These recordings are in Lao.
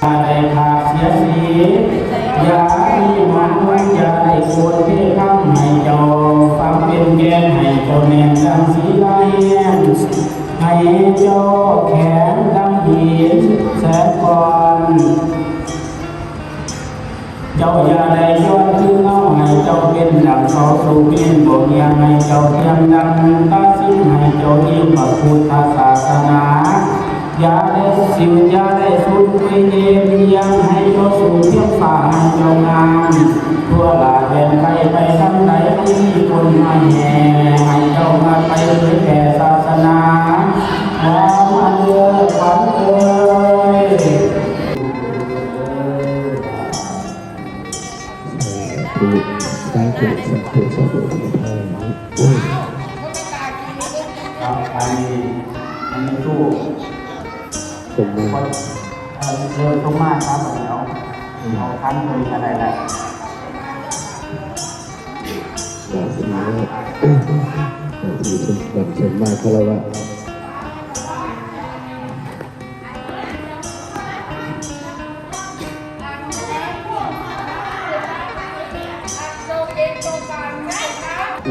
ຢ່າໄດ້ຂາດເສຍສີ ຢ່າມີໝອງມົນ ຢ່າໄດ້ໂກນເພຄຳໃຫ້ເຈົ້າ ຟັງເປັນແກ່ນໃຫ້ເຈົ້າແໜ້ນດັ່ງສີລາແຫ້ງ ໃຫ້ເຈົ້າແຂງດັ່ງຫີນແສນກ້ອນ. ເຈົ້າຢ່າໄດ້ຍ້ອນຄືເງົາ ໃຫ້ເຈົ້າເປັນດັ່ງເສົາສູງເໜັນບໍ່ຫ່ຽງ ໃຫ້ເຈົ້າທ່ຽງດັ່ງຕາສິງ ໃຫ້ເຈົ້າອີງພະພຸດທະສາສະໜາ ຢ່າໄດ້ສິວ ຢ່າໄດ້ສຸດຄຸຍເອງ ໃຫ້ເຈົ້າສູງພຽງຟ້າ ໃຫ້ເຈົ້າງາມທົ່ວລາດແດນໄກ ໄປທາງໃດມີຄົນມາແຫ່ ໃຫ້ເຈົ້າມາໄປເຜີຍແຜ່ສາສະໜາ ຄວາມອັນເລີດຂວັນເອີຍ. ສາທຸ ສາທຸ ສາທຸ ສາທຸ. ເອົາ ອັນນີ້ ອັນນີ້ຕູ້ ສົມມາ ເອີ ເອີ ສົມມາ ຄັບ ເອົາ ເອົາຄັນຕົວນີ້ກະໄດ້ລະ ສາທຸ ສາທຸ ສົມມາຄາລະວະ.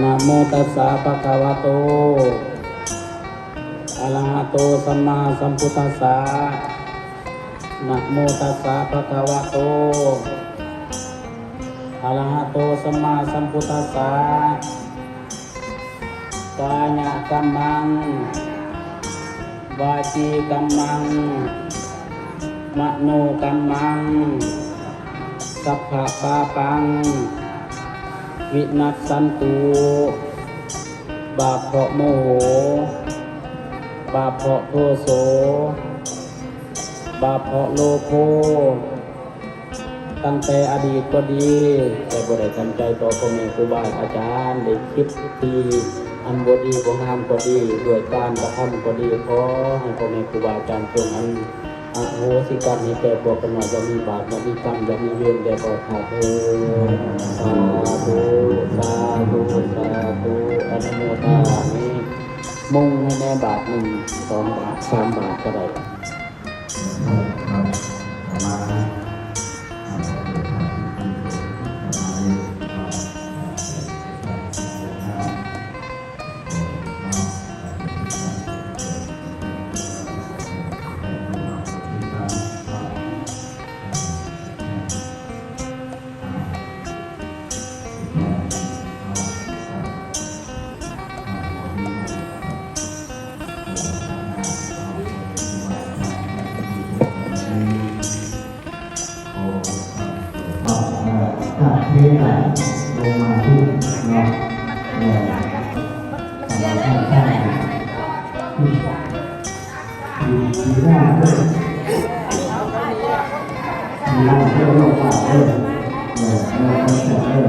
ນະໂມຕັດສະ ພະຄະວະໂຕ ອະລະຫະໂຕ ສຳມາສຳພຸດທັດສະ. ນະໂມຕັດສະ ພະຄະວະໂຕ ອະລະຫະໂຕ ສຳມາສຳພຸດທັດສະ. ກາຍະກັມມັງ ວາຈີກັມມັງ ມະໂນກັມມັງ ສັບພະປາປັງ ວິນັດສັນຕຸ. ບາບເພາະໂມໂຫ ບາບເພາະໂທໂສ ບາບເພາະໂລໂພ ຕັ້ງແຕ່ອະດີດກໍດີ ແຕ່ບໍ່ໄດ້ຕັ້ງໃຈຕໍ່ພໍ່ແມ່ຄູບາອາຈານ ໄດ້ຄິດທີ່ອັນບໍ່ດີບໍ່ງາມກໍດີ ດ້ວຍການກະທຳກໍດີ ຂໍໃຫ້ພໍ່ແມ່ຄູບາອາຈານຈົ່ງອັນອະໂຫສິກຳໃຫ້ແກ່ພວກຂ້ານ້ອຍ ຢ່າມີບາບ ຢ່າມີກຳ ຢ່າມີເວນແດ່ພໍ່ຂ້າເທີ້ນ. ສາທຸ ສາທຸ ສາທຸ ອະນຸໂມທາມິ ມຸງໃຫ້ແດ່ບາດໜຶ່ງ ສອງບາດ ສາມບາດກໍໄດ້. ຈາກເທດາລົງມາທຸກເນາະ ເອີ ສຳລັບທ່ານ ປີ ປີໜ້າເດີ ປີໜ້າເດີ ລອງມາເດີ ເອີ ເອີ ຄອນເສີດເດີ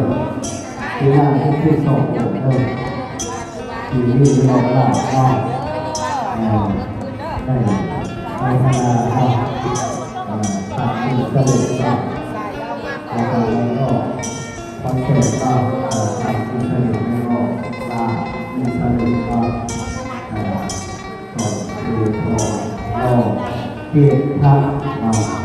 ປີໜ້າເດີ ປີສອງເດີ ປີນີ້ລອງມາເນາະ ເອີ ໄດ້ໂຄສະນາເນາະ ເອີ ຕາມທີ່ສະເດັດເນາະ ແລ້ວກໍໄດ້ອອກຄອນເສີດເນາະ ເອີ ຕາມທີ່ສະເດັດໄດ້ອອກ ຕາມທີ່ສະເດັດເນາະ ເອີ ຂອບຄຸນພໍ່ນ້ອງເກດທັບເນາະ